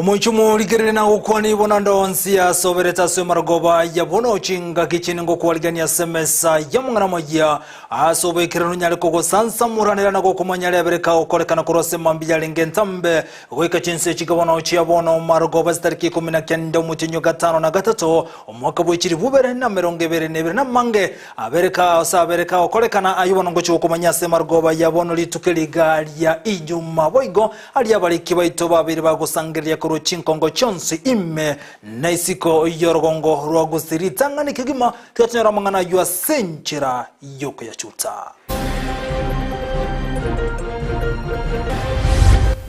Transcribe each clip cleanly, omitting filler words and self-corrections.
Omoicho morigerere na gokwana bono ande onsi asoberete ase amarogoba ya bono chingaki chinde ngokwarigania ase emesa y'amang'ana amaya ase oboikeranu nyare kogosansamoranera na gokomanya riabereka gokorekana korwa ase mambia yarenge entambe goika chinse chikabono chia bono marogoba zitariki 19 omotienyi o gatano na gatato omwaka bwe chilifu bibere na emerongo ebere na ebere namange abereka ase abereka gokorekana ayio bono ngochia gokomanya ase marogoba ya bono rituko eriga ria ijuma boigo Aria abariki baito babeire bagosangereria korwa chinkongo chionsi ime na isiko y'orogongo rwa Gusii ritang'ani kegima, tigachonyora amang'ana ayio ase enchera y'okoyachuta.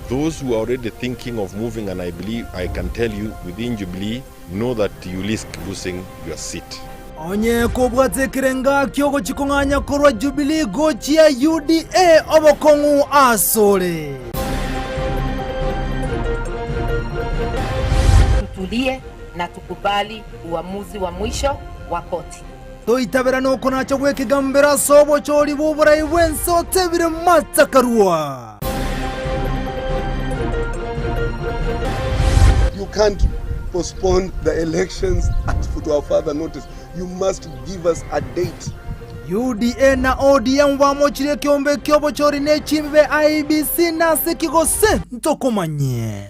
Those who are already thinking of moving and I believe I can tell you within Jubilee know that you risk losing your seat. Onye kobwate ekerenga ki'ogochia kong'anya korwa Jubilee gochia UDA obokong'u asore. Tutulie na tukubali uamuzi wa mwisho wa koti. Toitabera nokonacha gw'ekegambero ase obochori bw'oborai bw'ense otebire Martha Karua. You can't postpone the elections to our further notice. You must give us a date. UDA na ODM bamochire ekeombe ki'obochori ne chimbe IEBC nase ki gose ntokomanye.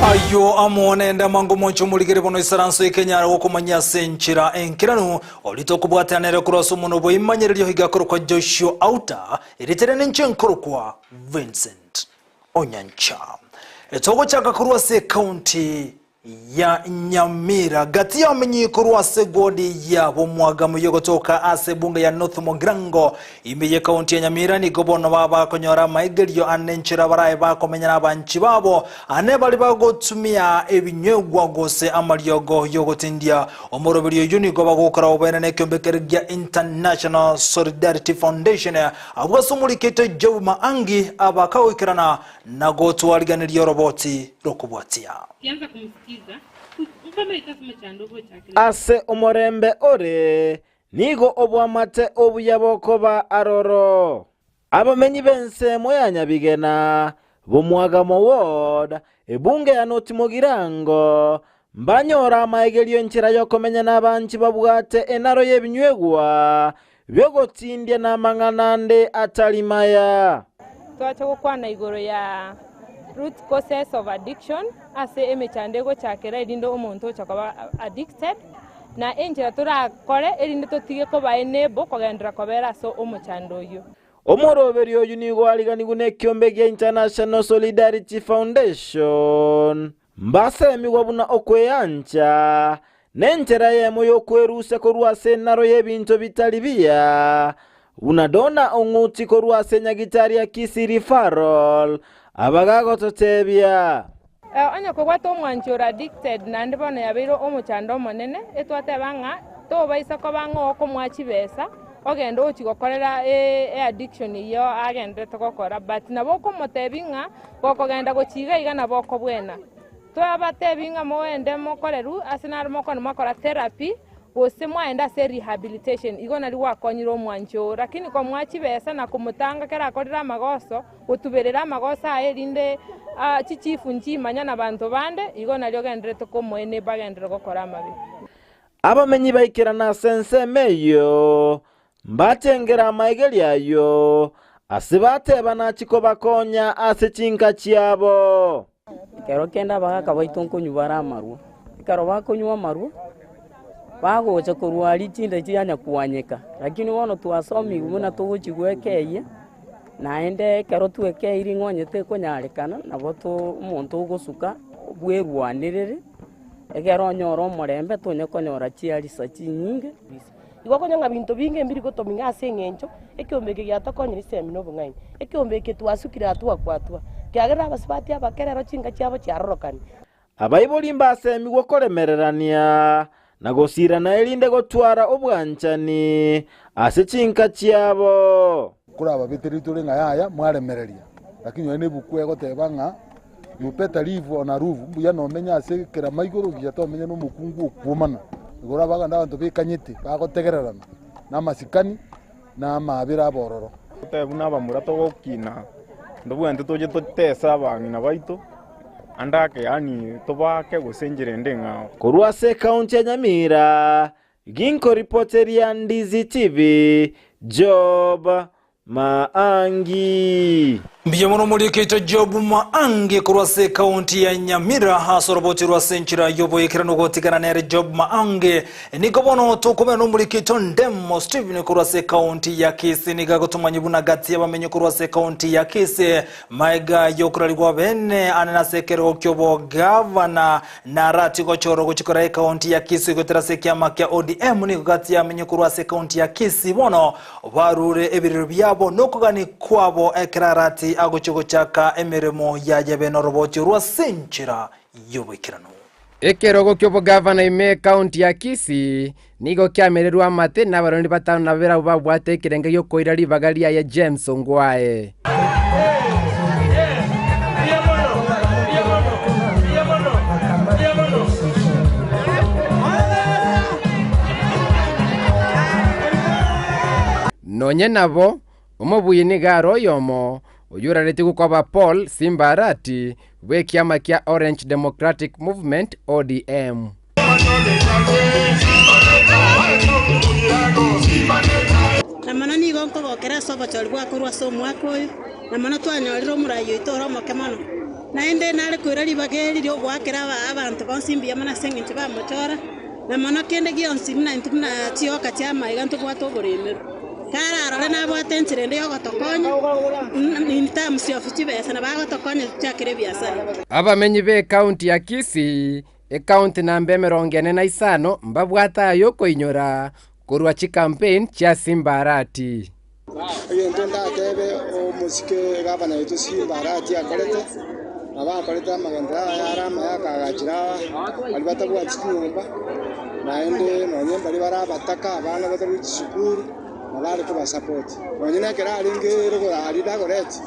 Ayio amo nende amango monche omorigere bono isaranso ekenyara gokomanyia ase enchera enkeranu orite okobwatana nere korwa ase omonwa bw'eimanyererio iga akorokwa Joshua Auta erieta riane inche nkorokwa Vincent Onyancha. Togochaka korwa ase ekaunti ya Nyamira, gati y'abamenyi korwa ase egwodi ya Bomwagamu y'ogotoka ase ebunge ya North Mugirango ime y'ekaunti ya Nyamira nigo bono bakonyora amaigerio ane enchera barabe bakomenya n'abanchi babo ane baria bagotumia ebinywegwa gose amariogo y'ogotindia omoroberi oyio nigo bagokora oboene n'ekeombe keria gia International Solidarity Foundation abwo ase omorikete Job Maangi abakagoikerana Na gotwariganiria oroboti rw'okobwatia. Ase omorembe ore, nigo oboamate obuya bokoba aroro. Abamenyi b'ensemo ya Nyabigena, b'Omwagamo Ward, ebunge ya North Mugirango, mbanyore amaegerio enchera y'okomenya n'abanchi babwate enaro y'ebinywegwa bi'ogotindia na amang'ana ande atari maya. Twacha gokwana igoro ya root causes of addiction ase emechando egochakera erinde omonto ocha koba addicted, na enchera torakore erinde totige koba enable kogenderera kobera ase omochando oyio. Omoroberi oyio nigo ariganigwe nekiombe gia International Solidarity Foundation. Mbasemigwa buna okweancha nenchera eyemo y'okwerusia korwa ase enaro y'ebinto bitari biya, buna Donna Ong'uti korwa ase nyagitari ya Kisii Referral abagagototebia. Onye kobwate omwanchi ore addicted naende bono yabeire omochando omonene, etwateba ng'a tobaisa koba ng'a okomoa chibesa ogende ochie gokorera eaddiction eyio agenderete gokora but nabo okomotebia ng'a Gokogenda gochia iga iga nabo okobwena. Twabatebi ng'a mogende mokorerwe ase naro mokona mwakora therapy gose mwaenda ase rehabilitation igo nario gwakonyire omwanchi oo. Lakini komoa chibesa na komotanga kera akorire amagoso, gotuberera amagoso aye erinde chichifu nchimanya na banto bande, igo nario ogendererete komoa eneighbor agenderere gokora amabe. Abamenyi baikerana ase ensemo eyio, Mbachengere amaigerio ayio, ase bateba nachie kobakonya ase chinka chiabo. Ekero kende abagaka baito nkonywa bare amarwa, ekero bakonywa amarwa, bagocha korwa aria chinda chianya kwanyeka, lakini bono twasomigwe buna togochia gwekeyia, naende ekero twekeirie ng'a onye tekonyarekana, nabo to omonto ogosuka bwerwanerere, ekero onyore omorembe tonya konyora chiarisa chinyinge. Igo konya ng'a binto binge mbiri gotominga ase eng'encho ekeombe eke giatokonyire chisemi na obong'aini. Ekeombe eke twasukire atwakwa-atwa, kiagera abasubati abake rero chinka chiabo chiarorokani. Abaibori mbasemigwe koremererania na gosiirana erinde gotwara obwanchani ase chinka chiabo. Korababetererie tore ng'a yaya mwaremereria, lakini nonya na ebuku egoteba ng'a you better live on a roof, mbuya nomenye ase ekerama igoro buya tomenye na omokungu okwomana. Igoro abaganda abanto bekanyete, bagotegererana na amasikani na amaabera abororo. Totebe buna abamura togokina, ntobwenerete toche totese abang'ina baito, ande ake yaani tobaake gose enchera ende eng'ao. Korwa ase ekaunti ya Nyamira, ginkoripoteria Ndizi TV, Job Maangi. Mbuya mono omorikeito Job Maangi korwa ase ekaunti ya Nyamira ase oroboti rwa ase enchera y'oboikeranu gotigana nere Job Maangi. Nigo bono tokobera nomorikeito Ndemo Stephen korwa ase ekaunti ya Kisii nigo agotomanya buna gati y'abamenyi korwa ase ekaunti ya Kisii maega y'okorarigwa bene ane ase ekerogo ki'obogavana Narati gochorwa gochia ekaunti ya Kisii goetera ase ekiama kia ODM nigo gati y'abamenyi korwa ase ekaunti ya Kisii bono Barure ebirero biabo nokogania kwabo ekero Arati agochia gochaka emeremo yaye bene oroboti orwo ase enchera y'oboikeranu. Ekerogo ki'obogavana ime ekaunti ya Kisii nigo kiamererwe amate nabarwani batano na babere abwo babwate ekerengo gi'okoira ribaga riaye James Ongwae. Nonye nabo, omobui nigo are oyomo, oyoraretie gokoba Paul Simba Arati bw'ekiama kia Orange Democratic Movement, ODM. Na mono nigo nkogokera ase obochori bwakorwa ase omwaka oyo, na mono twanyorire omorai oito ore omoke mono. Naende nare koira ribaga eri ri'ogoakera abanto bonsi mbuya mono ase engencho bamochora, na mono kende gionsi buna intwe buna chioka chi'amaiga ntobwate oboremeru. Kararore nabwate enchera ende y'ogotokonya in terms of chibesa nabo agotokonya tochakere ebiasara. Abamenyi b'ekaunti ya Kisii, ekaunti namba emerongo ene na isano, mbabwate aya okoinyora korwa chicampaign chia Simba Arati. Egento ndatebe omosike gavana oito Simba Arati akorete, nabo akorete amagenderero aya are amaya akagachera aba baria batabwati chinyomba, naende nonye mbaria bare abataka abana batari gochia chisukuru, nabo are kobasupport. Nonye na ekero arenge rogoro aria Dagoretti,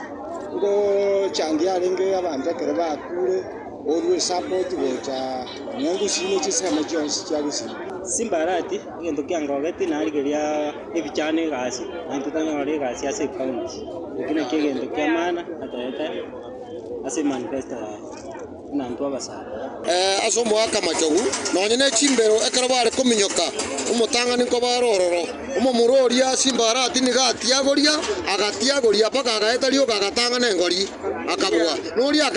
ngochangia arenge abanto ekero bakure. Orue support gocha nonya Gusii ne chinsemo chionsi chia Gusii. Simba Arati, egento kiangogeti narigeria ebichano egasi, naintwe tonyore egasi ase ecounty. Ekio nakio egento kia maana atebete ase emanifesto yaye, buna intwe abasae. Ase omoaka machogu, nonya ne chimbero ekero bare kominyoka, omotang'ani nkoba are ororo. Omomura oria Simba Arati nigo atiagoria, agatiagoria mpaka agaeta rioka agatang'ana engori, akabua. Noria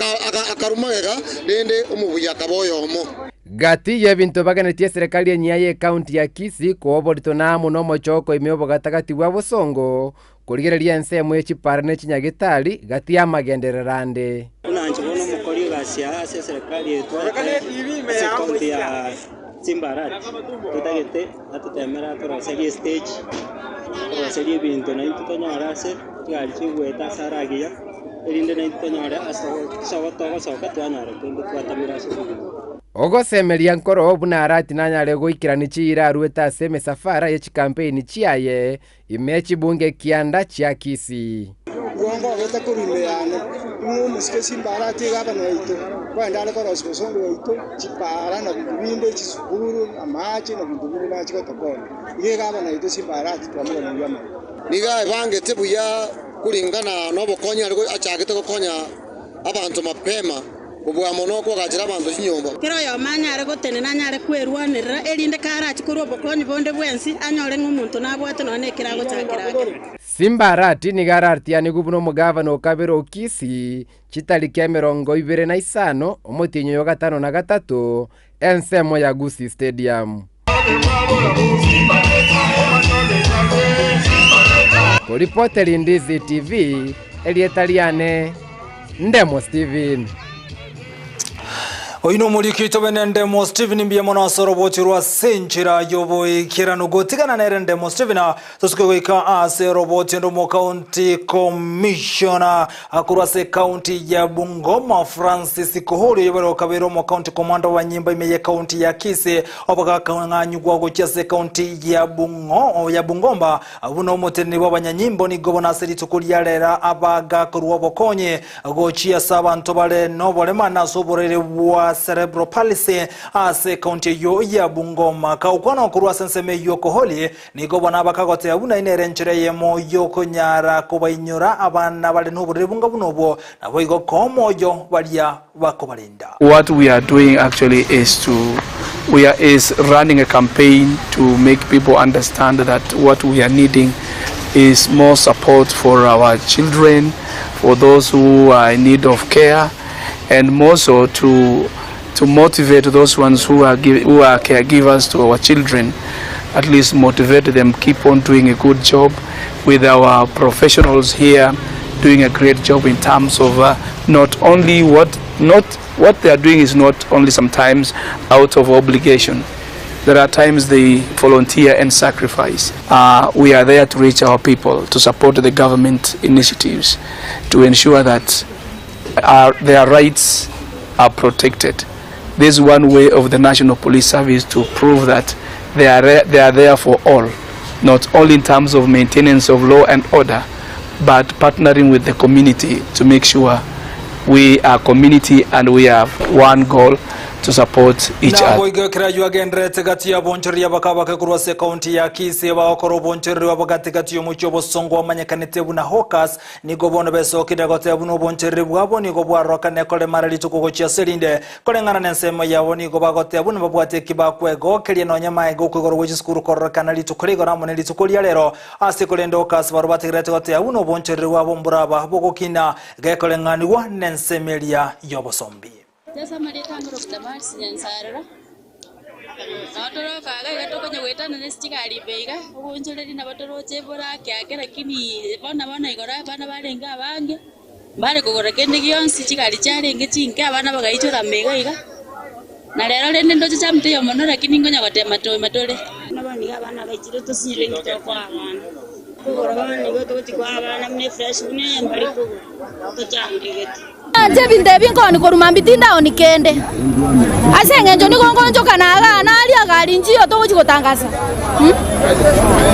akarwa magega, rende omobuya akaba oyomo. Gati y'ebinto baganetie eserekari enyia y'ecounty ya Kisii koa oborito na amo nomochoko ime obogatagati bwa bosongo, korigereria ensemo ye chipara ne chinyagitari gati y'amagenderero ande. Buna inche bono omokori egasi aa ase eserekari etwarete ase ecounty ya Simba Arati, totagete atotemere atoroserie estage, atoroserie ebinto naintwe tonyore ase chigari chigoeta ase are agiya, erinde naintwe tonyore ase togosoka twanyora kende twatamire ase obogima. Ogosemeria nkoro buna Arati nanyare goikerania chiira aruete ase emesafara ye chikampeini chiaye Ime chibunge kianda chia Kisii. Igo ngogete korwa ime yane, ing'we omosike chimbaara ati egavana yaito, kwende are korosia bosongo yaito, chipaara na binto binde, chisukuru, amaache na binto binde nachi gotokonya. Iga egavana yaito chimbaara ati twamoganeria amaya. Nigo aebangete buya kuringana nobokonyi are achagete gokonya abanto mapema. Kobua mono okoagachera abanto chinyomba. Kera oyomo anyare gotenena anyare kwerwanerera, erinde karachie korwa obokonyi bonde bwensi, anyore ng'a omonto nabwate nonya nekero agochakera ake. Simba Arati nigo arartianigwe buna omogavana o kabere o Kisii chitariki 25 omotienyi oyo gatano na gatato ensemo ya Gusii Stadium. Koripoteri Ndizi TV, erieta riane Ndemo Steven. Oino omoriki oito bene Ndemo Steven mbuya mono ase oroboti rwa ase enchera y'oboikeranu gotigana nere Ndemo Steven Tosuke goika ase roboti ende omokaunti commissioner korwa ase ekaunti ya Bungoma Francis Kohori oyobere okabere omokaunti commander wa nyimba ime ye kaunti ya Kisii obagakang'anyigwa gochia ase ekaunti ya Bungo ya Bungoma buna omoteneneri bw'abanyanyimbo nigo bono ase rituko riarera abagakorwa obokonyi gochia ase abanto bare noborema na ase oborwaire bwa bwa Cerebral Palsy ase ekaunti eyio ya Bungoma. Kagokwana okorwa ase ensemo eyio Koholi nigo bono abakagoteba buna inere enchera eyemo yokonyara kobainyora abana bare noborere bunga buna obwo naboigo koa omoyo baria bakobarenda. What we are doing actually is to we are is running a campaign to make people understand that what we are needing is more support for our children, for those who are in need of care, and more so to to motivate those ones who are give, who are caregivers to our children, at least motivate them, keep on doing a good job with our professionals here doing a great job in terms of uh, not only what not what they are doing is not only sometimes out of obligation. There are times they volunteer and sacrifice. Uh, we are there to reach our people, to support the government initiatives, to ensure that our, their rights are protected. This is one way of the National Police Service to prove that they are, they are there for all, not only in terms of maintenance of law and order, but partnering with the community to make sure we are community and we have one goal to support each other. Naboigo ekero ayio agendererete gati y'abonchoreria bakaba bakekorwa ase ekaunti ya Kisii bagokora obonchoreri bwabo gati gati y'omochie obosongo omanyekanete buna Hawkers nigo bono besokire goteba buna obonchoreri bwabo nigo bwarorokane koremara rituko gochia ase erinde koreng'ana nensemo yabo nigo bagoteba buna babwate eki bakwegokeria nonya maega okoigorwa gwe chisukuru kororekana rituko rigoro amo ne rituko ria rero ase korende Hawkers barobwo bategererete goteba buna obonchoreri bwabo mboraba bogokina gekoreng'anigwa nensemo eria y'obosombi. Ase amarieta a Ngorokita Marisi Nyansarora, nabo toroka iga iga tokonya goetana ne chigari ime iga, obonchoreri nabo toroche bore ake ake lakini bono bono igoro abana barenge abange, mbare kogora kende gionsi, chigari chiarenge chinke abana bagaichora ime iga iga, na rero rende ndoche chamteiyo mono lakini nkonya gotema toima tore. Buna bono iga abana baichire tosinyire inki tokoa abana, kogora bono nigo togochia koa abana buna efresh buna eye mbari kogora, tochandegete. Inche ebinto ebi nkoonia korwa mambia tindaoni kende, ase engencho nigo ngonchoka nagaa naria gari nchiyo togochia gotangasa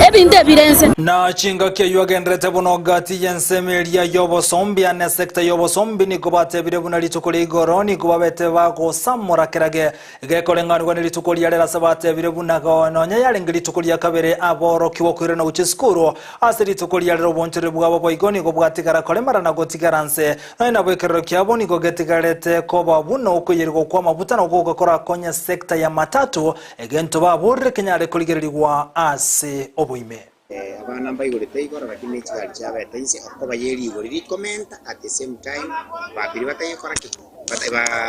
ebinto ebire inse. Na chingaki ayio agenderete bono gati y'ensemo eria y'obosombi, ane esekta y'obosombi nigo batebire buna rituko ria igoro nigo babete bagosamora kerage gekoreng'anigwa nerituko ria rero ase batebire buna nonya yarenge rituko ria kabere aborokigwa koirana gochia esukuru Ase rituko riarire obonchoreri bwabo boigo nigo bwatigara koremara na gotigara nse, nonya nabo ekerero kiabo nigo getigarete koba buna okoiyerigwa kw'amabuta na ogoka korakonye sector ya matatu, egento baborire kenyare korigererigwa ase oboime. Abana mbaigorete igoro lakini ne chigari chiabete inse okoba ye rigori rikomenta at the same time babiri bataigokora ki?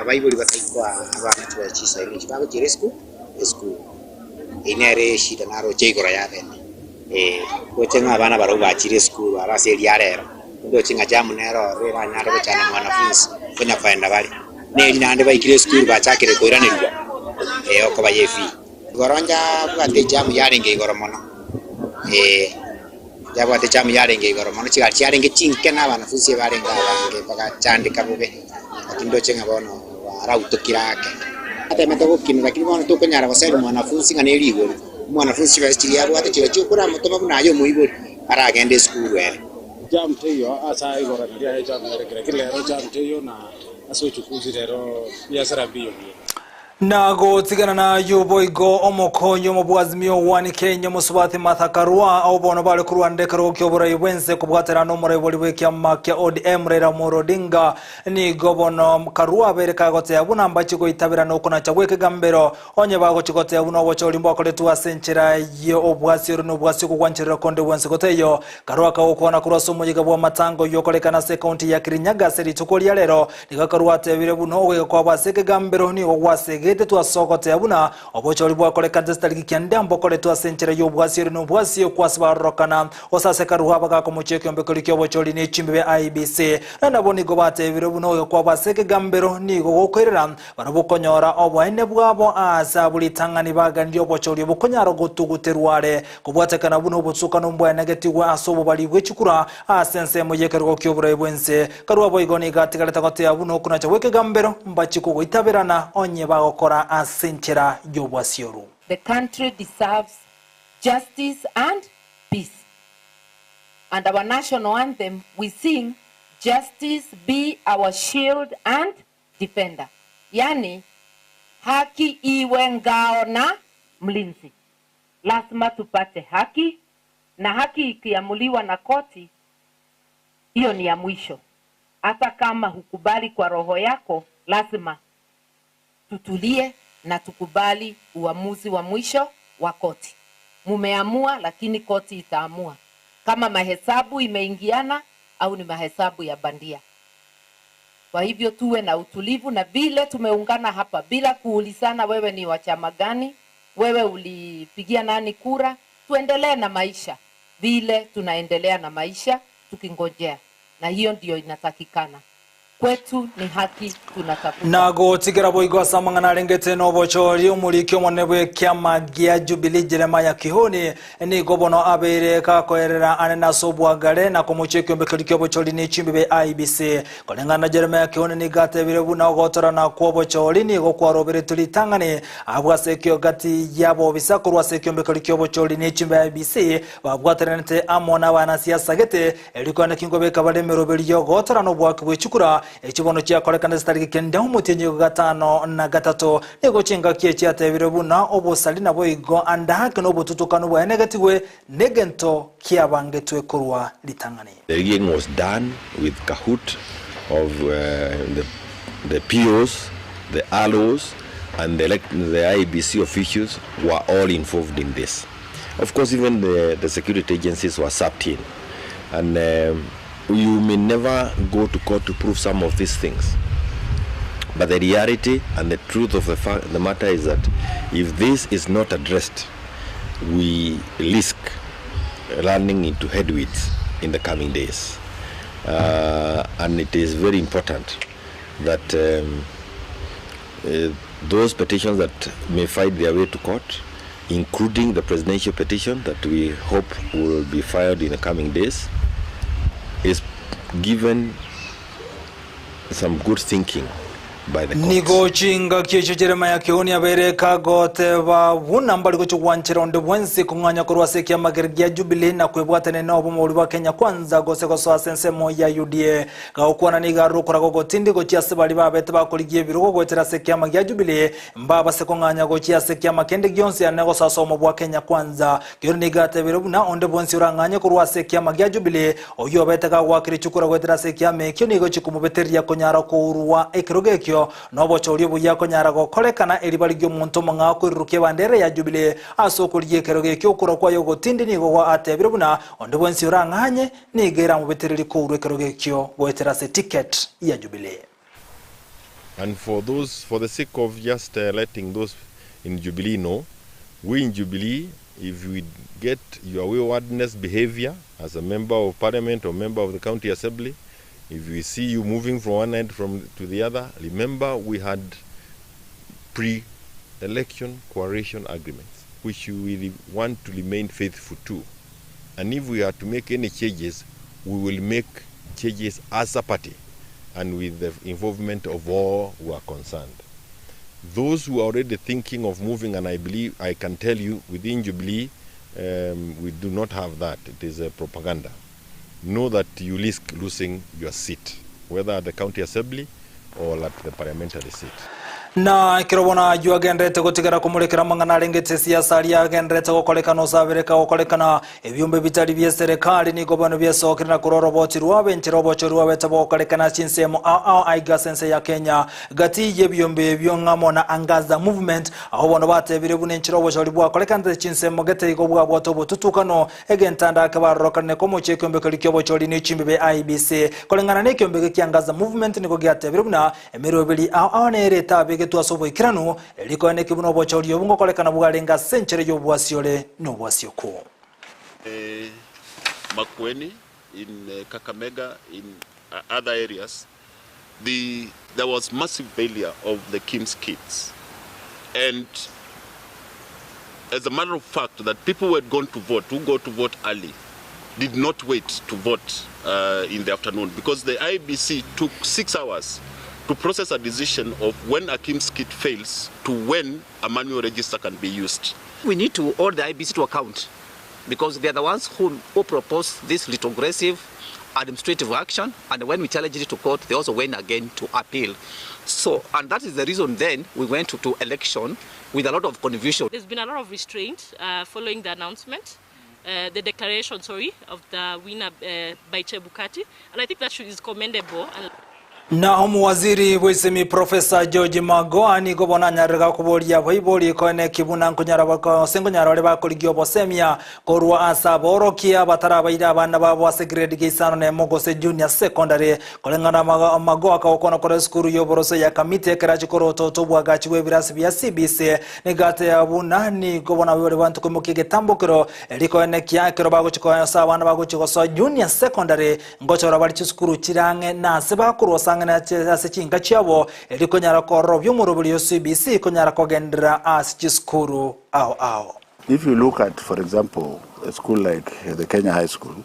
Baibori bataikoa abana chibesa chisaini echi bagochiera esukuru esukuru. Eyio nere eshida naroche igoro yabete. Eh, ndoche ng'a abana barobwo bachire esukuru aro ase eria rero, ndoche ng'a jamu nere ororo eranyare gochanda mwanafunzi konya koenda bare. Neri naende baikire esukuru bachakire koiranerigwa eh okoba ye efee. Igoro njabwate ejamu yarenge igoro mono, eh. Yabwate echamu yarenge igoro mono, chigari chiarenge chinke na abanafunsi ebarenge abange, bagachandeka bobe. Lakini ndoche ng'a bono barautokire ake. Batemete gokina lakini bono tokonyara goseri mwanafunsi ng'a nerigori. Omwanafunsi chibesa chiria abwate chirochio okoramotoma buna aye omoibori aragende esukuru ere. Echamu teiyo ase aya igoro nario aye echamu yarenge, lakini rero echamu teiyo na ase uchukuzi rero biasara mbiyo buya. Na gotigana nayio boigo omokonyi omobwazimio one Kenya omosubati Martha Karua abwo bono bare korwanera ekerogo ki'oborai bw'ense kobwaterana n'omoraibori bw'ekiama kia ODM Raila Amolo Odinga. Nigo bono Karua abeire kagoteba buna mbachi goitabera nokonacha gw'ekegambero onye bagochi goteba buna obochori mbwakoretwe ase enchera y'obwasi ore nobwasi okogwancherera konde bwensi goteiyo. Karua kagokwana korwa ase omoyega bw'amatanga oyio okorekana ase ekaunti ya Kirinyaga ase rituko ria rero. Nigo akarua atebire buna ogoika kwabo ase ekegambero nigo gwasegetetwe ase ogoteba buna obochori bwakorekanete chitariki kianda mbokoretwe ase enchera y'obwasi ore nobwasi okwo ase barorokana gose ase karua bagakomochia ekeombe keria ki'obochori ne chimbibe IEBC. Na nabwo nigo batebire buna ogoika kwabo ase ekegambero nigo gokoirera barabwo konyora oboene bwabo aase abwo ritang'ani baganirie obochori obokonyara gotuguterwa are Kobwatekana buna obotsokano mbwaenegetigwe ase obobari bwe chikura ase ensemo y'ekerogo ki'oborai bw'ense. Karua boigo nigo atigarete goteeba buna okonacha gw'ekegambero mbachie kogoitaberana onye bagokora ase enchera y'obwasioru. The country deserves justice and peace and our national anthem we sing justice be our shield and defender yaani Haki iwe ngao na mlinzi. Lazima tupate haki, na haki ikiamuliwa na koti, hiyo ni ya mwisho. Hata kama hukubali kwa roho yako, lazima tutulie na tukubali uamuzi wa mwisho wa koti. Mumeamua, lakini koti itaamua kama mahesabu imeingiana au ni mahesabu ya bandia. Kwa hivyo tuwe na utulivu, na vile tumeungana hapa bila kuulizana wewe ni wa chama gani, wewe ulipigia nani kura, tuendelee na maisha vile tunaendelea na maisha tukingojea, na hiyo ndio inatakikana kwetu. Ni haki tunatafuta. Na gotigera boigo ase amang'ana arengete na obochori omoriki omonene bwa ekiama gia Jubilee Jeremiah Kihoni nigo bono abeire gakoerera anene ase obwagare na komochia ekiombekeri kia obochori na echimbe bia IEBC. Koreng'ana na Jeremiah Kihoni nigo atebire buna ogotorana kwa obochori nigo kwaroberetwe ritang'ani abwo ase ekio gati y'abobisa korwa ase ekiombekeri kia obochori na echimbe ya IEBC babwateranete amo na abanasiasa gete erio kwane nkobeka bare emeroberi y'ogotorana oboaki bwe chikura echibono chiakorekana zitariki kenda omotienyi gatano na gatato. Nigo chingaki echiatebire buna obosari nabo igo andake n'obotutukanu bwaenegetigwe negento kiabangetwe korwa ritang'ani. The rigging was done with cahoot of the POs, the ROs, and the IEBC officials were all involved in this. Of course, even the security agencies were sucked in. And you may never go to court to prove some of these things. But the reality and the truth of the matter is that if this is not addressed, we risk running into headwinds in the coming days. And it is very important that those petitions that may find their way to court, including the presidential petition that we hope will be filed in the coming days, is given some good thinking by the court. Nigo chingaki echo Jeremiah Kioni abere kagoteba buna mbari gochigwanchera onde bwensi kung'anya korwa ase ekiama gia Jubilee na kwebwatana na obomori bwa Kenya Kwanza gose gosoa ase ensemo ya UDA. Gagokwana nigo arokora gogotindi gochia ase bari babete bakorigia ebirogo goetera ase ekiama gia Jubilee mbabase kung'anya gochia ase ekiama kende gionsi ane gosoa ase omo bwa Kenya Kwanza. Kioni nigo atebire buna onde bwensi orang'anye korwa ase ekiama gia Jubilee oyio obete kagwakire chikura goetera ase ekiama ekio nigo chikomobeteria konyara kourwa ekerogo ekio nobochori obuya konyara gokorekana eribari ry'omonto omong'ao koirurukia ebandera ya Jubilee ase okorigia ekerogo ekio okura kwayo ogotindi nigo gwa atebire buna onde bwensi orang'anye nigo eramobetereri kourwa ekerogo ekio goetera ase ticket ya Jubilee. And for the sake of just letting those in Jubilee know, we in Jubilee, if we get your waywardness behavior as a member of parliament or member of the county assembly, if we see you moving from one end to the other, remember we had pre-election coalition agreements, which we want to remain faithful to. And if we are to make any changes, we will make changes as a party and with the involvement of all who are concerned. Those who are already thinking of moving, and I believe I can tell you within Jubilee, we do not have that. It is a propaganda. Know that you risk losing your seat, whether at the county assembly or at the parliamentary seat. Na kirobona ju agenderete gotigera kumurekera mang'ana arengete siasa aria agenderete gokorekana osabereka gokorekana ebiumbe bitari bia serikali nigo bono biasokire na kurora oboti rwabe enchera obochori rwabete bogokorekana chinsemo ao ao aiga sense ya Kenya gati y'ebiumbe ebio ng'amo na Angaza movement aho bono batebire buna enchera obochori bwakorekanete chinsemo gete igo bwabwate obotutukano egentanda akabarorokane komochia ekiombekeri kia obochori na echimbe bia IEBC koreng'ana na ekiombeke kia Angaza movement nigo giatebire buna emeroberi ao ao nere etabe getwaso oboikeranu erikoene kibuno obochori obungo korekana bwarenga senchera y'obwasiore n'obwasioko. Makueni in Kakamega, in other areas, there was massive failure of the KIEMS kits. And as a matter of fact, that people who had gone to vote, who go to vote early, did not wait to vote in the afternoon because the IEBC took 6 hours to process a decision of when a KIEMS kit fails to when a manual register can be used. We need to hold the IEBC to account because they are the ones who propose this retrogressive administrative action, and when we challenged it to court, they also went again to appeal. So, and that is the reason then we went to, to election with a lot of confusion. There's been a lot of restraint uh, following the announcement. Uh, the declaration, sorry, of the winner uh, by Chebukati, and I think that should, is commendable. And Naho omuwaziri bw'esemi Professor George Magoha nigo bono anyarire gakoboria abaibori koene ki buna nkonyara gose nkonyara bare bakorigia obosemia korwa ase aborokia batarabaire abana babo ase grade gia isano na emo gose junior secondary. Koreng'ana Magoha akagokwana korwa esukuru y'oboroso ya Kamiti ekero achia korwa ototo obwagachi bw'ebirasi bia CBC nigo ateba buna nigo bono abaibori banto koimokia egetambokero eri koenekia ekero bagochia koa abana bagochia gosoa junior secondary Ngochora bare chisukuru chire ang'e na ase bakorwa ang'e ase chinka chiabo, erio konyara korora omoroberi o CBC konyara kogenderera ase chisukuru ao ao. If you look at, for example, a school like the Kenya High School,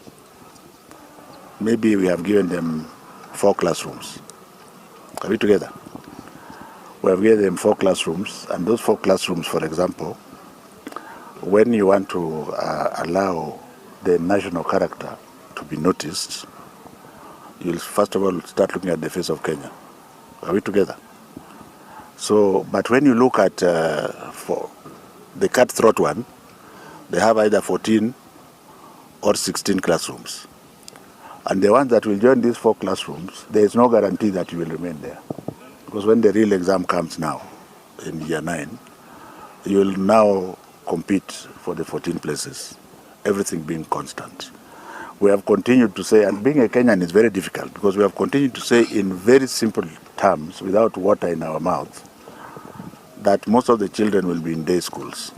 maybe we have given them four classrooms. Are we together? We have given them four classrooms, and those four classrooms, for example, when you want to uh, allow the national character to be noticed, you'll first of all start looking at the face of Kenya. Are we together? So, but when you look at uh, for the cutthroat one, they have either 14 or 16 classrooms. And the ones that will join these four classrooms, there is no guarantee that you will remain there. Because when the real exam comes now, in year nine, you will now compete for the 14 places, everything being constant. We have continued to say, and being a Kenyan is very difficult because we have continued to say in very simple terms, without water in our mouth, that most of the children will be in day schools.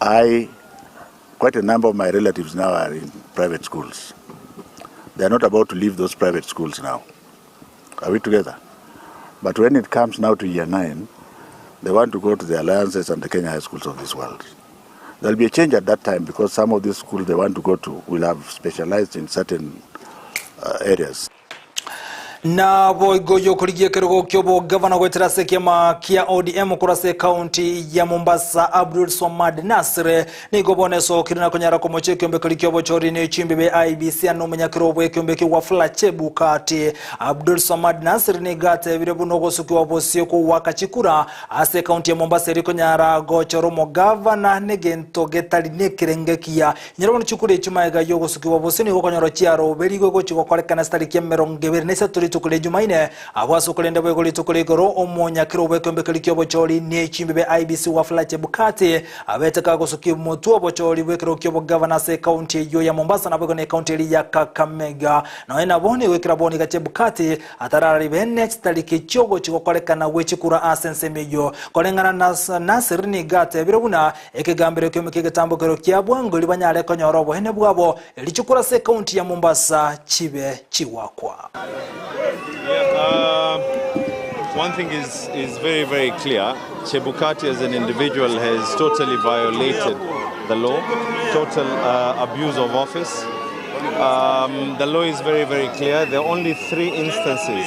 I, quite a number of my relatives now are in private schools. They are not about to leave those private schools now. Are we together? But when it comes now to year nine, they want to go to the alliances and the Kenya high schools of this world. There'll be a change at that time because some of these schools they want to go to will have specialized in certain uh, areas. Naboigo yokorigia ekerogo ki'obogavana goetera ase ekiama kia ODM korwa ase ekaunti ya Mombasa Abdul Swamad Nasir nigo bono esokire na konyara komocha ekiombe keria ki'obochori ne chimbibe IEBC ande omonyakero bw'ekiombe ekio Wafula Chebukati. Abdul Swamad Nasir nigo atebire buna ogosukiwa bosio kogwaka chikura ase ekaunti ya Mombasa eri konyara gochora omogavana negento getari nekerengo ekiya. Inyora bono chikura echio magega y'ogosukigwa bosio nigo okonyora chiaroberigwe gochia gokorekana chitariki emerongo ebere na isato rituko ria Jumaine. Abwo ase okorenda boigo rituko ria igoro omonyakero bw'ekeombe keria ki'obochori ne chimbibe IEBC Wafula Chebukati abete kagosukia omotwe obochori bw'ekerogo ki'obogavana ase ekaunti eyio ya Mombasa naboigo na ekaunti eria ya Kakamega. Nonya nabo nigo ekero bono iga Chebukati atarararibe ne chitariki chi'ogochia gokorekana gwe chikura ase ensemo eyio. Koreng'ana na Nasir nigo atebire buna ekegambero ekio ki'egetambokero kia bwango erio banyare konyora oboene bwabo erio chikura ase ekaunti ya Mombasa chibe chigwakwa. Yeah, uh, one thing is, is very, very clear. Chebukati as an individual has totally violated the law, total uh, abuse of office. Um, the law is very, very clear. There are only three instances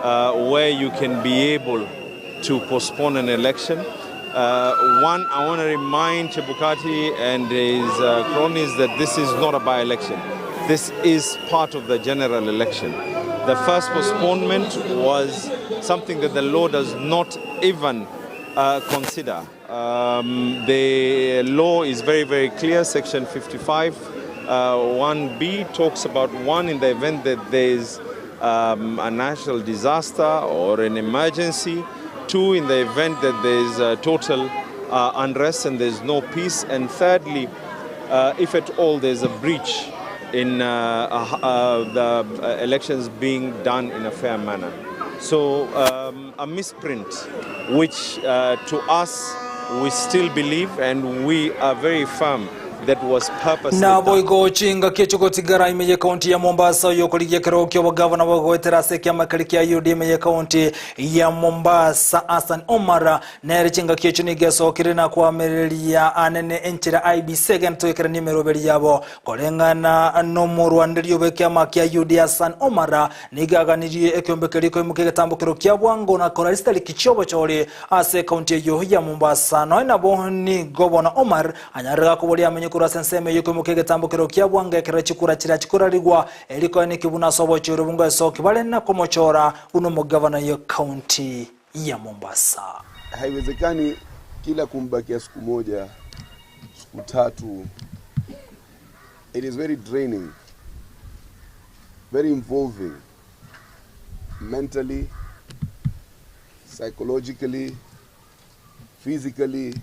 uh, where you can be able to postpone an election. Uh, one, I want to remind Chebukati and his uh, cronies that this is not a by-election. This is part of the general election. The first postponement was something that the law does not even uh, consider. Um, the law is very, very clear. Section 55, uh, 1b talks about one in the event that there is um, a national disaster or an emergency. Two, in the event that there is a total uh, unrest and there's no peace. And thirdly, uh, if at all there's a breach in uh, uh, the uh, elections being done in a fair manner. So um, a misprint, which uh, to us we still believe and we are very firm that was purposely done. Naboigo chingaki echio gotigara ime y'ekaunti ya Mombasa oyokorigia ekerogo ki'obogavana bogoetera ase ekiama keria kia UDA ime y'ekaunti ya Mombasa Hassan Omar nere chingaki echio nigo esokire na koamereria anene enchera IEBC egento ekerania emeroberi yabo koreng'ana nomorwanderio bw'ekiama kia UDA Hassan Omar nigo aganirie ekeombe keria koimokia egetambokero kia bwango na kora chitariki chi'obochori ase ekaunti eyio ya Mombasa. Nonya nabo nigo bono Omar anyarire gakoboria amenye korwa ase ensemo eyio koimokia egetambokero kia bwango ekero chikura chiria chikorarigwa erio koeneki buna ase obochori obonge esoki bare na komochora buna omogavana ye county ya Mombasa. Haiwezekani kila kumbakia siku moja, siku tatu. It is very draining, very involving mentally, psychologically, physically,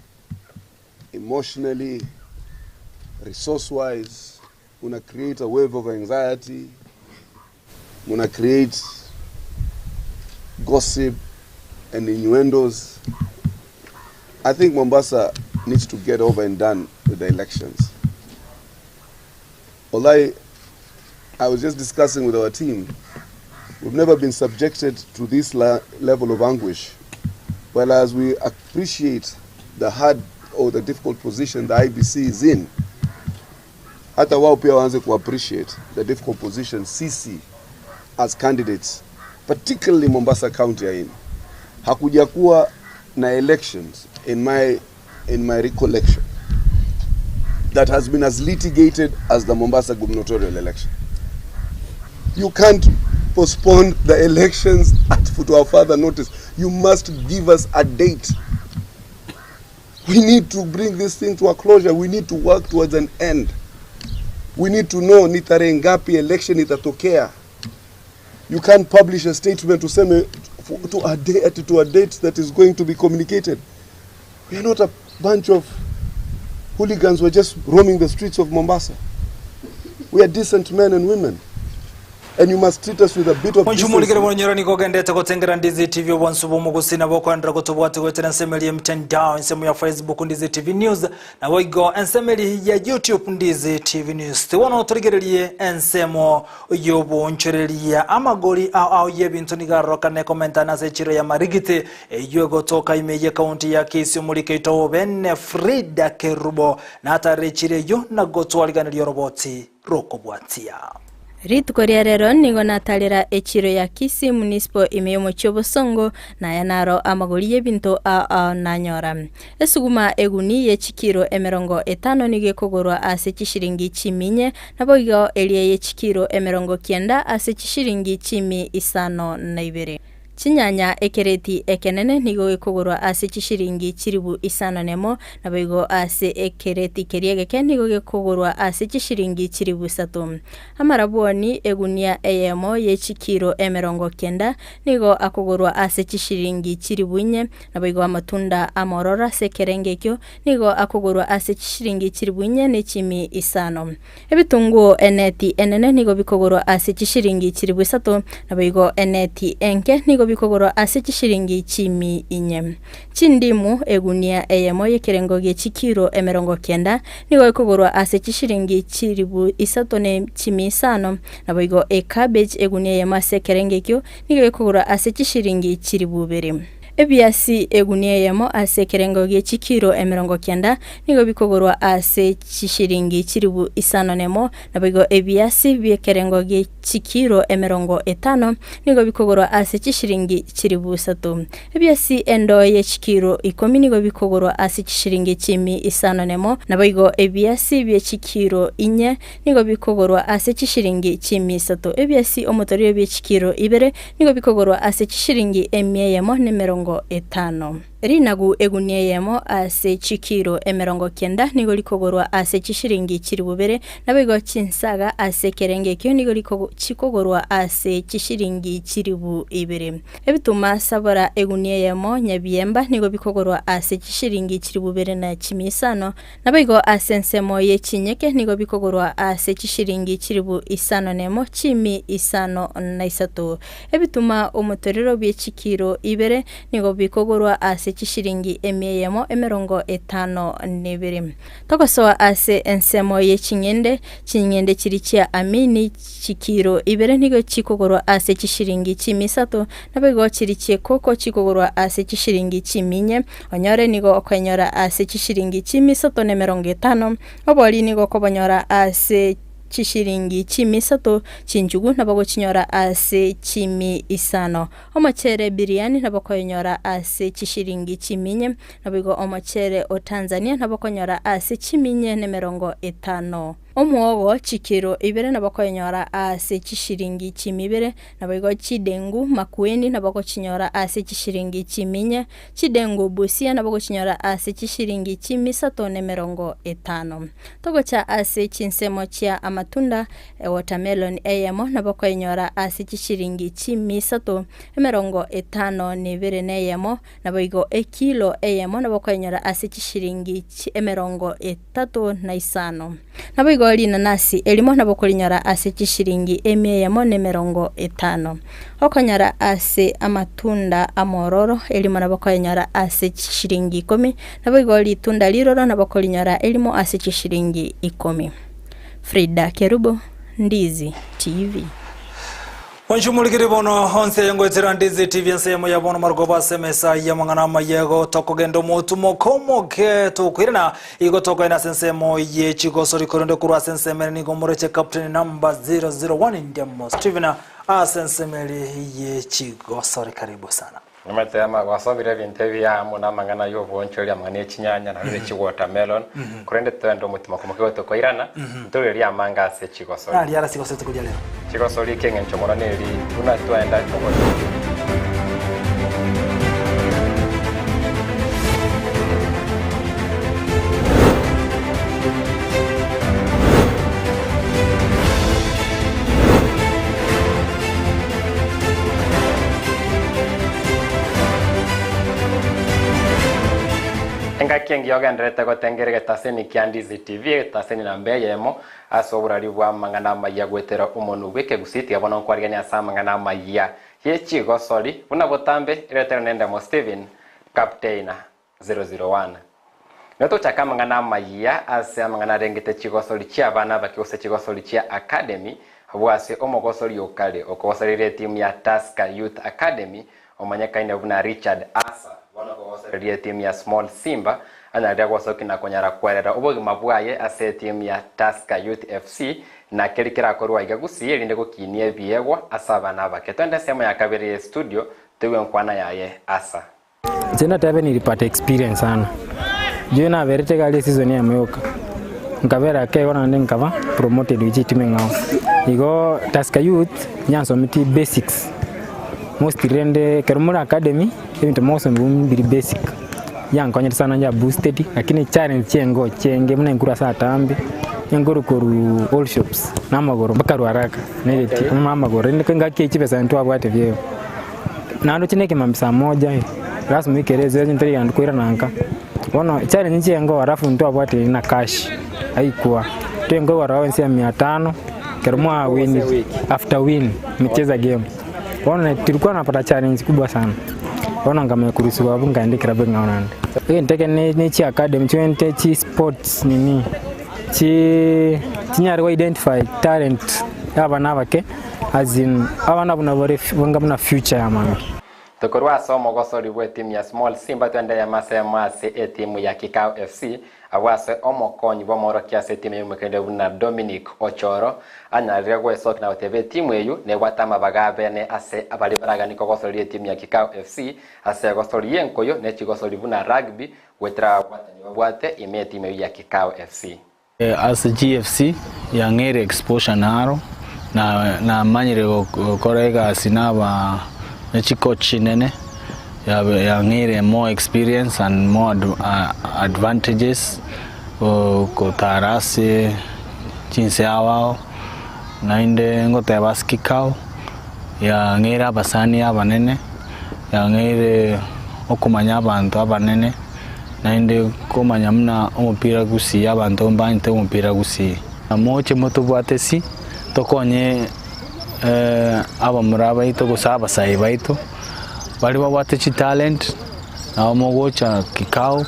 emotionally, resource-wise. Una create a wave of anxiety, muna create gossip and innuendos. I think Mombasa needs to get over and done with the elections. Although I was just discussing with our team, we've never been subjected to this level of anguish. Whereas we appreciate the hard or the difficult position the IEBC is in, hata wao pia waanze ku appreciate the difficult position sisi as candidates particularly Mombasa County are in. Hakuja kuwa na elections in my recollection that has been as litigated as the Mombasa gubernatorial election. You can't postpone the elections at to our further notice. You must give us a date. We need to bring this thing to a closure. We need to work towards an end. We need to know ni tarehe ngapi election itatokea. You can't publish a statement useme to a date that is going to be communicated. We are not a bunch of hooligans who are just roaming the streets of Mombasa. We are decent men and women. And you must treat us with a bit of Onchumulikire decency. bonyora niko gendete gotengera Ndizi TV obwansu bw'omugusi nabo kwendera gotobwati gwetera ensemeri ya mtandao ensemo ya Facebook Ndizi TV News nabo igo ensemeri ya YouTube Ndizi TV News tiwono turigererie ensemo y'obonchoreria amagori ao ao y'ebintu nigarorokane komenta ase echiro ya marigiti eyo egotoka ime ye kaunti ya Kisii omorike ito bene Frida Kerubo natarechire eyo nagotwariganeria oroboti rokobwatia. Rituko ria rero nigo natarera echiro ya Kisii Municipal ime y'omochie obosongo naya naro amagori y'ebinto ao nanyora. Esuguma eguni ye chikiro 50 nigo ekogorwa ase chishiringi 4,000 nabo igo eria ye chikiro 90 ase chishiringi 52. Chinyanya ekereti ekenene nigo gekogorwa ase chishiringi 5,000 nabo igo ase ekereti keria egeke nigo gekogorwa ase chishiringi 3,000. Amarabwoni egunia eyemo ye chikiro 90 nigo akogorwa ase chishiringi 4,000 nabo igo amatunda amororo ase ekerenge ekio nigo akogorwa ase chishiringi 4,000 ne 5,000. Ebitunguo eneti enene nigo bikogorwa ase chishiringi 3,000 nabo igo eneti enke nigo bikogorwa ase chishiringi 4,000. Chindimu egunia eyemo y'ekerengo gie chikiro 90 nigo ekogorwa ase chishiringi 3,000 ne 5,000 nabo igo ecabbage egunia eyemo ase ekerenge ekio nigo ekogorwa ase chishiringi 2,000. Ebiasi egunia eyemo ase ekerengo gie chikiro 90 nigo bikogorwa ase chishiringi 5,000 nabo igo ebiasi bi'ekerengo gie chikiro 50 nigo bikogorwa ase chishiringi 3,000. Ebiasi endoo ye chikiro 10 nigo bikogorwa ase chishiringi 51 nabo igo ebiasi bie chikiro 4 nigo bikogorwa ase chishiringi 3,000. Ebiasi omotoriro bie chikiro 2 nigo bikogorwa ase chishiringi 150. Rinagu egunia eyemo ase chikiro 90 nigo rikogorwa ase chishiringi 2,000 nabo igo chinsaga ase ekerenge ekio nigo chikogorwa ase chishiringi 2,000. Ebituma sabora egunia eyemo nyabiemba nigo bikogorwa ase chishiringi 2,000 na 5,000 nabo igo ase ensemo ye chinyeke nigo bikogorwa ase chishiringi 5,000 53. Ebituma omotorero bie chikiro 2 nigo bikogorwa ase chishiringi 152. Togosoa ase ensemo ye ching'ende, ching'ende chiri chia amini chikiro 2 nigo chikogorwa ase chishiringi 3,000 nabo igo chiri chiekoko chikogorwa ase chishiringi 4,000 onyore nigo okoenyora ase chishiringi 350 obori nigo okobonyora ase chishiringi chimi isato, chinchugu nabo ogochinyora ase chimi isano. Omochere biriani nabo okoyonyora ase chishiringi chimi inye, naboigo omochere o Tanzania nabo okonyora ase chimi inye na emerongo etano. Omwogo chikiro ibere nabo okoyonyora ase chishiringi chimi ibere, naboigo chidengu makueni nabo ogochinyora ase chishiringi chimi inye, chidengu busia nabo ogochinyora ase chishiringi chimi isato na emerongo etano. Togocha ase chinsemo chia amatunda, ewatermelon eyemo nabo okoyenyora ase chishiringi chimi isato, emerongo etano na ebere na eyemo, naboigo ekilo eyemo nabo okoyenyora ase chishiringi emerongo etato na isano. Naboigo rinanasi erimo nabo okorinyora ase chishiringi emia eyemo na emerongo etano. Okonyora ase amatunda amororo erimo nabo okoyenyora ase chishiringi ikomi, naboigo ritunda riroro nabo okorinyora erimo ase chishiringi ikomi. Frida Kerubo, Ndizi TV. Onchumurikiri bono onsi aye ngoetera Ndizi TV ensemo ya bono marogoba ase emesa y'amang'ana amayego tokogenda omotumo komoke tokoirana igo tokoenda ase ensemo ye chigosori korende korwa ase ensemo ere nigo moreche captain number 001 Ndiamo Steven ase ensemo ere ye chigosori karibu sana. Nimanyete ama gwasobire ebinto ebiya amo namang'ana y'obonchori, amang'ana e chinyanya, na rire chiwatermelon, korende toende omotima komokia gotokoirana, ntorigererie amange ase chigosori. Nari ara chigosori tokoria rero? Chigosori eki'engencho mono neri, buna twaenda obochori. Engaki engiya ogendererete gotengera egetaseni kia Ndizi TV, egetaseni namba eyemo ase oborari bw'amang'ana amayia goetera omonwa bw'ekegusii. Tiga bono nkwariganie ase amang'ana amayia ye chigosori buna botambe eretero nendemo Stephen Captain 001. Nigo togochaka amang'ana amayia ase amang'ana arengete chigosori chi'abana abake gose chigosori chia academy, abwo ase omogosori o kare okogosoreire etimu ya Tusker Youth Academy omanyekaine buna Richard Asa bono okogosoreria etimu ya Small Simba anyarire gosokia na konyara kwerera obogima bwaye ase etimu ya Tusker Youth FC na keri kerakorwe aiga Gusii erinde gokinia ebiegwa ase abana abake. Twende ensemo ya kabere ye studio toigwe enkwana yaye Asa. Inche natebe nilipata experience sana, juu naberete iga aria eseason eyemo yoka, nkabera ake igo naende nkaba promoted gochia etimu eng'ao. Igo Tusker Youth nyansometie basics, mostly rende ekero more academy, ebinto mogosomigwa mbiri basic, yankonyete sana nja boosted, lakini challenge chiengo chienge buna enkuru ase atambe, enkuru korwa all shops na amagoro mpaka Ruaraka, nereti na amagoro rende engaki eye chibesa ntwabwate biegwa. Naende oche nekemambia saa moja eh, lasima oikere ase onye tori gento koirana nka. Bono challenge chiengo alafu ntwabwate na cash aikwa, twenkoigwa allowance ya mia tano, ekero mwa win after win mcheza game. Bono tulikuwa napata challenge kubwa sana, bono nkamanya korusiwa abwo nkaenda eklabu eng'ao naende. Egento eke ne ne chi academy chionte chi sports nini, chi chinyare go identify talent ya abana abake. As in, abana buna bare banga buna future ya mambia. Tokorwa ase omogosori bw'etimu ya Small Simba twende eyemo ase eyemo ase etimu ya Kikau FC, abwo ase omokonyi bw'omoorokia ase etimu eyio buna Dominic Ochoro anyarire gwesokia na goteba etimu eyio nebwate amabaga abene ase baria baraganie kogosoria etimu ya Kikau FC ase egosori y'enkoyo ne chigosori buna rugby goetera ababwatani babwate ime etimu eyio ya Kikau FC. Ase GFC yang'eire exposure naro, na namanyire gokora egasi naba ne chicoach chinene, yang'eire more experience and more advantages gotara ase chinse ao ao, naende ngoteba ase kikao, yang'eire abasani abanene, yang'eire okomanya abanto abanene. Naende komanya buna omopira gusii abanto mbanchete omopira gusii. Moche motobwate si, tokonye abamura baito gose abasae baito, baria babwate chitalent, nabo mogocha kikao,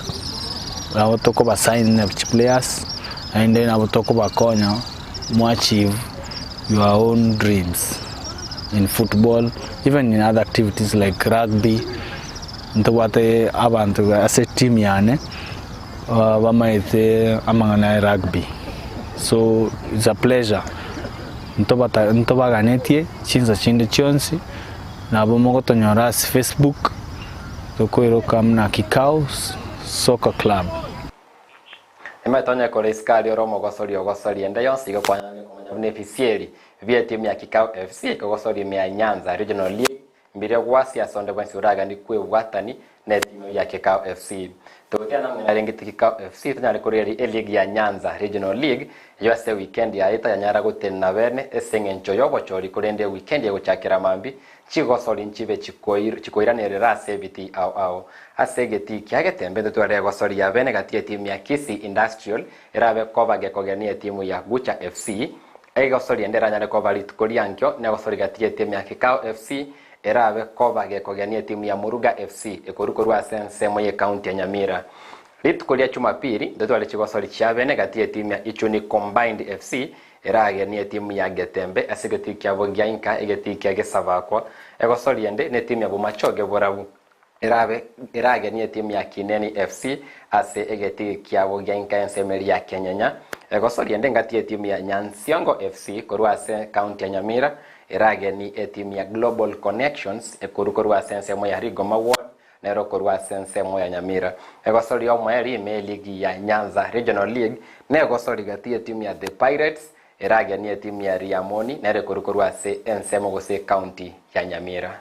nabo tokobasign na chiplayers, naende nabo tokobakonya mo achieve your own dreams in football, even in other activities like rugby. Ntobwate abanto ase etimu yane bamaete amang'ana ya rugby. So it's a pleasure ntobata ntobaganetie chinsa chinde chionsi nabo mogotonyora ase Facebook tokoiroka muna Kikau Soccer Club. Nimetonye kore isiko aria ore omogosori ogosoria ende yonsi igo kwanyarire komanya buna ebisieri bi'etimu ya Kikau FC ekogosoria ime ya Nyanza Regional League Mbiria gwasia ase onde bwensi oraganie kwebwatani netimu ya Kikau FC. Togotiana namang'ana arenge ti Kikau FC tonyare korigereria eligi ya Nyanza Regional League eyio ase ewikendi yaeta yanyara gotenena bene ase eng'encho y'obochori korende ewikendi egochakera mambia chigosori nchibe chikoiranerera ase ebitii ao ao. Ase egetii kia Getembe ntotware egosori ya bene gati y'etimu ya Kisii Industrial erabe koba gekogenia etimu ya Gucha FC Egosori ende eranyare koba rituko riankio negosori gati y'etimu ya Kikao FC erabe koba gekogenia etimu ya Muruga FC ekorwa korwa ase ensemo y'ecounty ya Nyamira. Rituko ria Chumapiri ntotware chigosori chiabene gati y'etimu ya Ichuni Combined FC eragenie etimu ya Getembe ase egetii kiabo gia inka egetii kia Gesabakwa. Egosori ende netimu ya Bomachoge Borabu Erabe eragenie etimu ya Kineni FC ase egetii kiabo gia inka ensemo eria ya Kenyenya. Egosoria ende engati y'etimu ya Nyansiongo FC korwa ase county ya Nyamira eragenie etimu ya Global Connections ekorwa korwa ase ensemo ya Rigoma Ward nero korwa ase ensemo ya Nyamira. Egosoria omoerio ime eligi ya Nyanza Regional League negosoria gati y'etimu ya The Pirates eragenie etimu ya Riamoni nero ekorwa korwa ase ensemo gose ecounty ya Nyamira.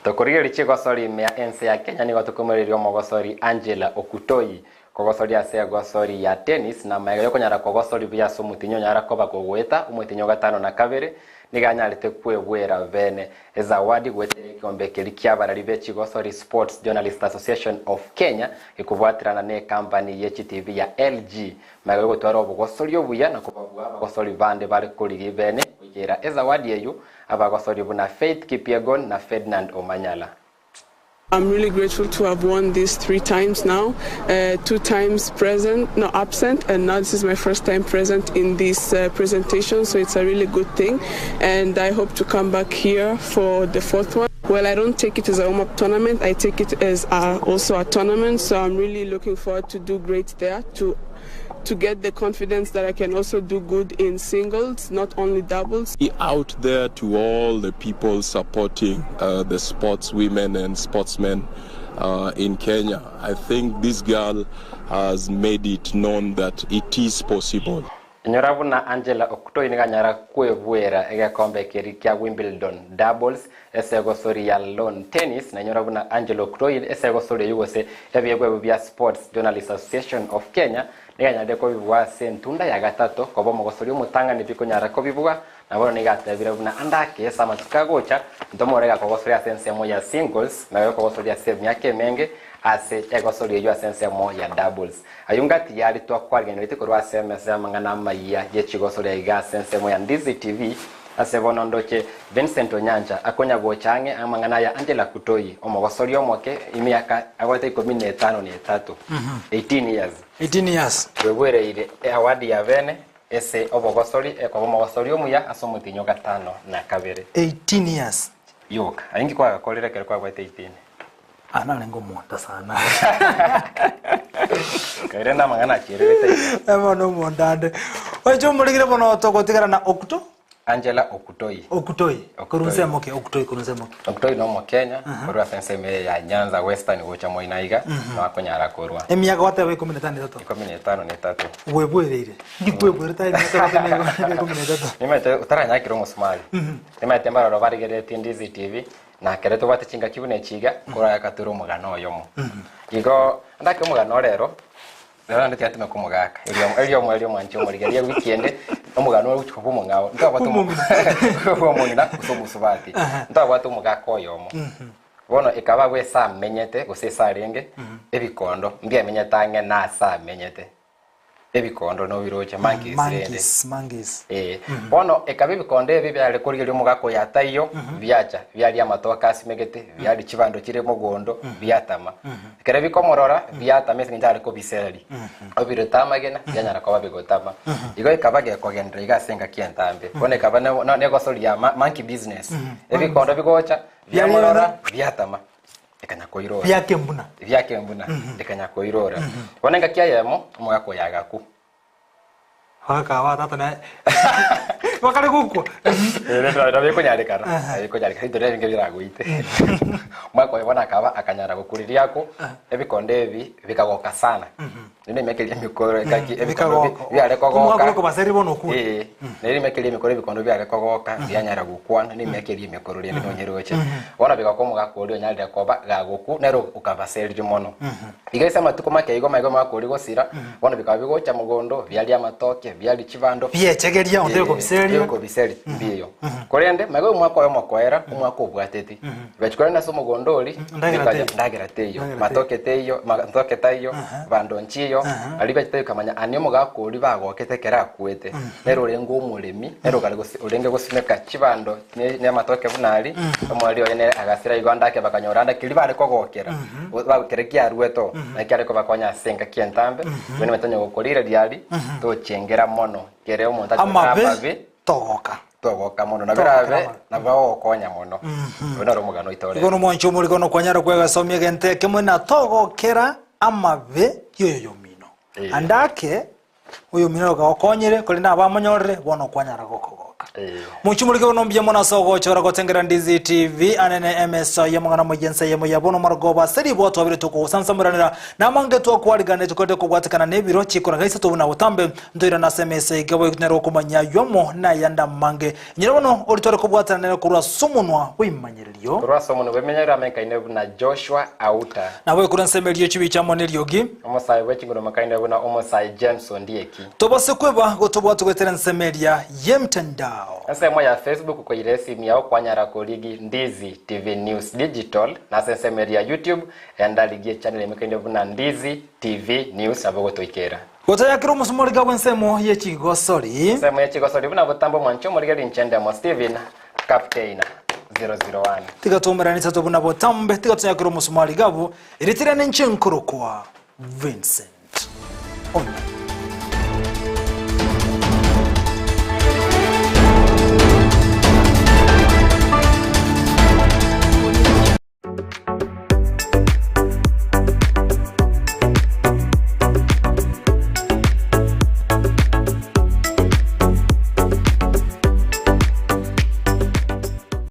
Tokorigereria chigosori ime ya ense ya Kenya nigo tokomoreria omogosori Angela Okutoyi kogosoria ase egosori ya tennis na magega yokonyara kogosori buya ase omotinyi onyara koba kogoeta omotinyi o gatano na kabere nigo anyarete kwegwera bene ezawadi goetera ekeombe keria kiabarari be chigosori Sports Journalists Association of Kenya gekobwaterana ne ekampani ye chitibi ya LG Magega y'ogotwara obogosori obuya na kobabua abagosori bande bare korigia ebeene goikera ezawadi eyio, abagosori buna Faith Kipyegon na Ferdinand Omanyala. I'm really grateful to have won this three times now, two times present, no absent, and now this is my first time present in this presentation, so it's a really good thing, and I hope to come back here for the fourth one. Well, I don't take it as a warm-up tournament, I take it as a, also a tournament, so I'm really looking forward to do great there, to to get the confidence that I can also do good in singles, not only doubles. Out there to all the people supporting uh, the sports women and sportsmen uh, in Kenya. I think this girl has made it known that it is possible. Inyora buna Angela Okutoyi nigo anyara kwebuera egekombe keria kia Wimbledon doubles ase egosori ya lawn tennis na inyora buna Angela Okutoyi ase egosori eyio gose ebiegwa ebio bia Sports Journalists Association of Kenya nigo anyarire kobibua ase entunda ya gatato koba omogosori omotang'ani pi konyara kobibua na bono nigo atebire buna ande ake ase amatuko agocha ntomorore gakogosoria ase ensemo ya singles na gokogosoria ase emiaka emenge ase egosori eyio ase ensemo ya doubles. Ayio ngati yari twakwarigeneretie korwa ase emesa y'amang'ana amayia ye chigosoria iga ase ensemo ya Ndizi TV, ase bono ndoche Vincent Onyancha akonya gocha ang'e amang'ana aya Angela Kutoyi, omogosoria omoke emiaka agoeta ikomi na etano na etato, 18 years. 18 years. Bwebwereire eaward ya bene ase obogosori ekoba omogosori omuya ase omotienyi o gatano na kabere. 18 years. Yoka. Aye inki kwagakorire ekero kwabwate 18? Ah, narenge omonto sana. Kaire namang'ana achiererete iga. Ebo nomonto ande. Oiche omorigire bono togotigara na Okuto. Angela Okutoi. Okutoi. Korwa nsemo ki? Okutoi korwa nsemo ki? Okutoi no Omokenya korwa ase ensemo eye ya Nyanza Western gocha moino iga no akonyara korwa. Emiaka gwateba ikomi na etano na etato. Ikomi na etano na etato. Bwebwereire. Ndibwebwerete aye emiaka gwateba ikomi na etato. Nimanyete otaranyakera omosumari. Nimanyete mbaroro barigereretie Ndizi TV Na ekero tobwate chingaki buna echi iga, nkoragaka tore omogano oyomo. Igo ndake omogano ore ero, rero naende tiga komogaka. Erio erio omoerio omwanchi omorigereria ewiki ende, omogano ore ogochia koba omong'ao. Ntwabwate omo omong'ina gose omosubati. Ntwabwate omogaka oyomo. Bono ekaba abwo ase amenyete gose ase arenge, ebikondo mbiamenyete ang'e na ase amenyete. Ebikondo nobiroche, monkeys rende. Monkeys, monkeys. Ee. Bono ekaba ebikondo ebi biare korigereria omogaka oyo ataiyo, biacha, biaria amatoke asimegete, biaria chibando chire mogondo, biatama. Ekero bikomorora, biatama ase eng'encho are kobiseria. Obirete amagena, bianyara koba bigotama. Igo ekaba gekogenderera iga ase engaki entambe. Bono ekaba ne- ne- negosoria ma- monkey business. Ebikondo bigocha, biamorora, biatama. Ekanya koirora. Biakembuna. Biakembuna. Ekanya koirora. Bono engaki eyemo, omogaka oyo agakwa. Bakaba tata naye bakare gokwa. Nabo ekonyarekana. Nabo ekonyarekana into nebinge biragoite. Omwaka oyo bono akaba akanyara gokuriria ako, ebikonde ebi bikagoka sana. Rende emiaka eria emikoro engaki ebikondo Bikagoka. biare kogoka. Omwaka ore kobaseri bono okure. Eh, nere emiaka eria emikoro ebikondo biare kogoka, bianyara gokwana, na emiaka eria emikoro rende nonyeroche. Bono bigoka omogaka oria onyarire koba gagokwa, nere okabaserire mono. Iga ase amatuko make igo maiga omwaka oria gosira, bono bikaba bigocha mogondo, biaria amatoke, biaria chibando. Biechegeria, onde okobiseria. Okobiseria, mbiyo. Korende, maiga omwaka oyomo koera, omwaka obwateti. Bachia korenda ase omogondo oria, Ndagera bikacha- teiyo. ndagera teiyo, Ndagera matoke teiyo, matoke taiyo, bando nchiyo, aria bachete bikamanya ani omogaka oria bagokete ekero akwete, nere orenge omoremi, nere okare gosi orenge gosimeka chibando ne ne amatoke buna aria, omwari oye nere agasira igo ande ake bakanyora ande keria bare kogokera, kere kiaruete oo, naki kiare kobakonya ase engaki entambe, buna omanyete onye gokorire riaria, tochengera mono, kere omonto achorere Amabe, amabe, togoka. Togoka mono, na Togokera birabe mono. nabo bagogokonya mono. Oyo noro omogano oito ore. Igo nomwancho omoriko nokwanyara kwegasomia egento ekemo na togokera amabe y'oyoyomino. Eh. Ande ake oyomino okagokonyire korende abamonyorire bono okwanyara gokogoka. Eh. Mwancho omoriko bono mbuya mono ase ogochora gotengera Ndizi TV anene emeso y'omong'ana moyia ense eyemo ya bono marogoba ase ribwa twabire tokogosansamoranera namange twakwariganire tokorete kobwatekana nebiro chikora gaisato buna botambe Ntoirane ase emesa eke boigo tonyare gokomanyia ayio amo nayande amange. Inyora bono oria tware kobwatana nere korwa ase omonwa bw'ebimanyererio. Korwa ase omonwa bw'ebimanyererio amenkaine buna Joshua Auta. Naboigo korwa ensemo eria chibicha amo neriogi. Omosae bwe chinguru omekaine buna Omosae James Ondieki. Tobase kweba gotobwata goetera ensemo eria y'emtandao. Ensemo ya Facebook koira esimu yao kwanyara korigi Ndizi TV News Digital na ase ensemo eria ya YouTube enda rigia echannel emekaine buna Ndizi TV News nabo ogotoikera. Gotayakera omosomorika bw'ensemo ye chigosori. Ensemo ye chigosori buna botambe omwancho omorigeri inche ndemo Steven Captain 001. Tiga twaumerane isato buna botambe, tiga toyakere omosomari gabu, erieta riane inche nkorokwa Vincent Onyango.